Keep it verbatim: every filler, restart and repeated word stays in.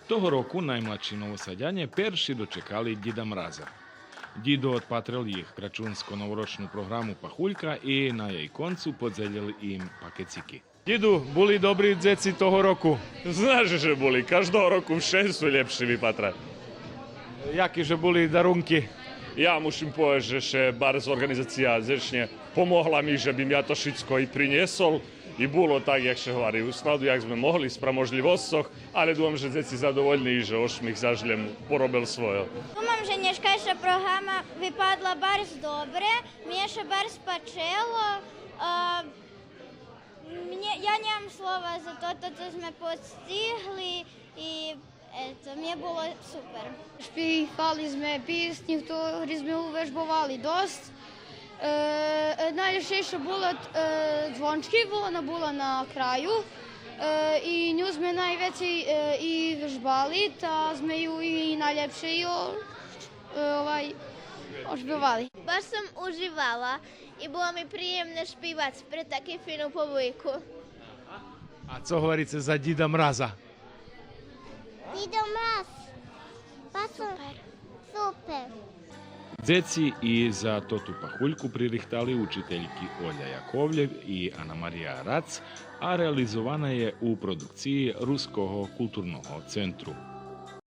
Того року наймладши Новосадяне перши дочекали Дїда Мраза. Дїдо одпатрел їх крачунско-новорочну програму Пахулька и на єй концу подзелєл им пакецики. Дїду, були добри дзеци того року? Знаш же були, каждого року вше су лєпши випатрат. Яки же були дарунки? Я мушим повесц же ше барз орґанизация дзечнє помогла ми же бим я то шицко и принєсол. И було так, як ше гвари, у складу як зме могли, спрам можлївосцох, але думам же дзеци задовольни и же ошмих заш лєм поробел свойо. Думам же нєшкайша програма випадла барз добре, мнє ше барз пачело. А, мнє, я нямам слова за тото цо зме постигли и ето, мнє було супер. Шпивали зме писнї, хтори зме увежбовали досц. Е, е, найлєпше було, е, дзвончки, бо вона була на краю. Е, и ню зме найвецей, е, и вежбали, та зме ю и найлєпше и о-, е, овай, ошпивали. Баш сом уживала и було ми приємне шпивац пред таку фину публику. А цо гварице за Дїда Мраза? Дїдо Мраз. Па су-, супер. Супер. Дзеци и за тоту пахульку пририхтали учительки Оля Яковлєв и Анамария Рац, а реализована є у продукциї Руского културного центру.